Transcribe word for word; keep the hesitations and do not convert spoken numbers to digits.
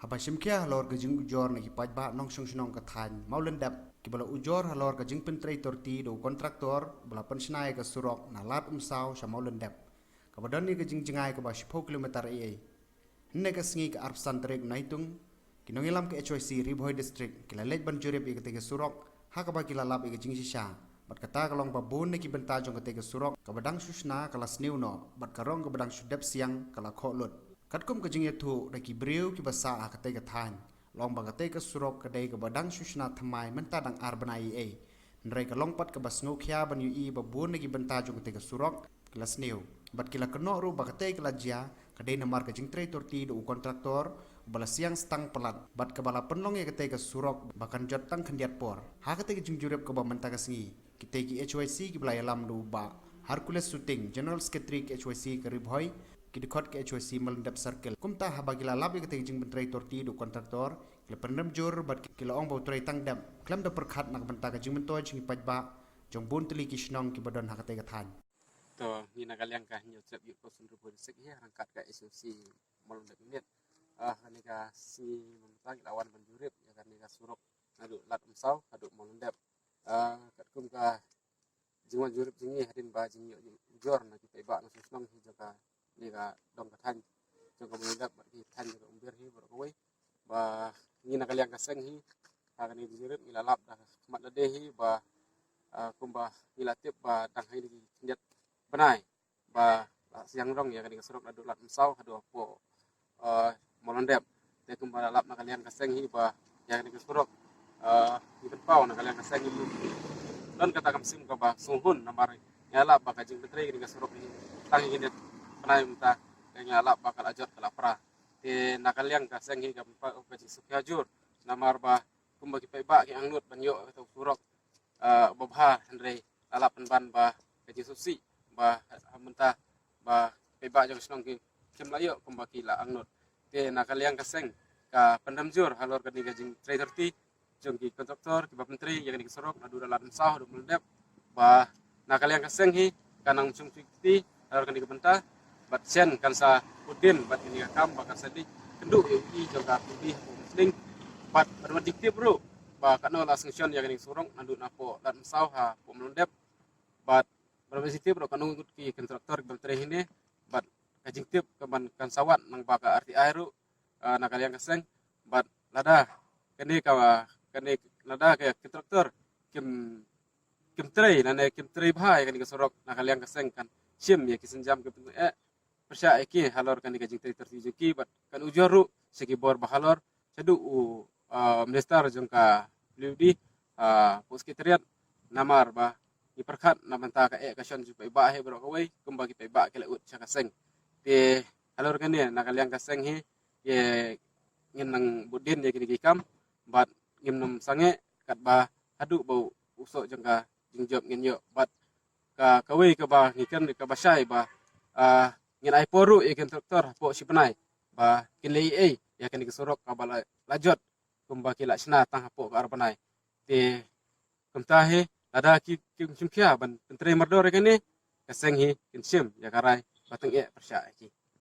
Kaba shimkhia halor ka jingujor na ki paidbah nongshong shnong ka thaiñ Mawlyndep kiba la ujor halor ka jingpyntrei torti da u kontraktor ba la pynshna ïa ka surok na Lad Umsaw sha Mawlyndep, kaba don ïa ka jingjngai kaba shiphew kilometer ei ei. Hynne ka sngi ka arphew san tarik Naitung, ki nongïalam ka H Y C Ri Bhoi District ki la leit ban jurip ïa katei ka surok, ha kaba ki la lap ïa ka jingshisha. Bad kata ka long ba bun na ki bynta jong katei ka surok kaba dang shu shna ka la sniew noh, bad ka rong kaba dang shu dep siang ka la khoh lut. Katkum ka jingïathuh da ki briew kiba sah ha katei ka thaiñ, long ba katei ka surok ka dei kaba dang shu shna thymmai mynta dang ar bnai ei ei. Hynrei ka long pat kaba sngewkhia ban ïohi ba bun na ki bynta jong katei ka surok ki la sniew. Bad ki la kynnoh ruh ba katei ka la jia ka dei namar ka jingtrei torti da u kontraktor ba la siang stang palat, bad kaba la pynlong ïa katei ka surok ba kan jot tang khyndiat por. Ha katei ka jingjurip kaba mynta ka sngi, kitei ki H Y C kiba la ïalam da u Bah Hercules Suting, General Secretary ka H Y C ka Ri Bhoi, ki dkhot ka H Y C Mawlyndep Circle. Kumta haba ki la lap ïa katei ka jingpyntrei torti da u kontraktor, ki la pynrem jur bad ki la ong ba u trei tang dep khlem da pyrkhat na ka bynta ka jingmyntoi jong ki paidbah jong bun tylli ki shnong kiba don ha katei ka thaiñ. To, ngi na ka liang ka Hynñiewtrep Youth Council Ri Bhoi District hi, ryngkat ka H Y C Mawlyndep Unit, ah, kane ka sngi mynta ngi la wan ban jurip ïa kane ka surok naduh Lad Umsaw haduh Mawlyndep. Ah, katkum ka jingwan jurip jong ngi hadien ba jingïoh jingujor na ki paidbah nongshong shnong hi jong kane ka dong ka thaiñ jong ka Mawlyndep bad ki thaiñ jong ka Umbir hi baroh kawei, ba ngi na ka liang ka seng hi ha kane ka jingjurip ngi la lap da ka khmat lade hi ba, ah, kumba ngi la tip ba dang ha kine ki khyndiat bnai ba la siang rong ïa kane ka surok naduh Lad Umsaw haduh hapoh, ah, Mawlyndep. Te kumba la lap na ka liang ka seng hi ba ïa kane ka surok, ah, ngi pynpaw na ka liang ka seng hi don kata ka mynsiem kaba sngewhun namar ngi la lap ba ka jingpyntrei kane ka surok hi tang ïa kine ki bnai mynta, ngi la lap ba ka la jot ka la pra. Te na ka liang ka seng hi ka pynpaw ka jingsngewkhia jur namar ba kumba ki paidbah ki angnud ban ïoh kata ka surok, ah, ba bha, hynrei la lap pynban ba ka jingsngewsih ba ha mynta ba paidbah jong ka shnong ki kim la ïoh kumba ki la angnud. Te na ka liang ka seng ka pynrem jur halor kane ka jingtrei torti jong ki kontraktor kiba pyntrei ïa kane ka surok naduh Lad Umsaw haduh Mawlyndep, ba na ka liang ka seng hi kan nang shong shuh kti halor kane ka bynta, bad shen kan sa put dien bad kane ka kam ba kan sa dei kynduh ïa u i jong ka P B hapoh Mynsneng, bad ban wan jingtip ruh ba katno la sanction ïa kane ka surok naduh napoh Lad Umsaw hapoh Mawlyndep, bad ban wan jingtip ruh katno ngut ki kontraktor kiba pyntrei hangne, bad ka jingtip ka ban kan sa wad nang ba ka R T I ruh, ah, na ka liang ka seng, bad lada kane ka, kane lada ka kontraktor kim, kim trei lane kim trei bha ïa kane ka surok na ka liang ka seng kan shim ïa ki sienjam ki pyneh pyrshah ïa ki halor kane ka jingtrei torti jong ki bad kan ujor ruh sha ki bor ba halor shaduh u, ah, minister jong ka P W D, ah, hapoh Secretariat, namar ba ngi pyrkhat na bynta ka eh ka shon jong ki paidbah hi baroh kawei kumba ki paidbah ki la ud sha ka seng. Te halor kane na ka liang ka seng hi, ïa ngin nang bud dien ïa kine ki kam bad ngim nym sangeh katba haduh ba u soh jong ka jingjop ngin ïoh, bad ka, kawei kaba ngi kren kaba shai ba, ah, ngin ai por ruh ïa ki kontraktor hapoh shi bnai ba kin leh ei ei ïa kane ka surok kaba la, la jot kumba ki la shna tang hapoh ka ar bnai. Te kumta hi lada ki, kim shim khia ban pyntrei mardor ïa kane, ka seng hi kin shim ïa ka rai ba tang eh pyrshah ïa ki.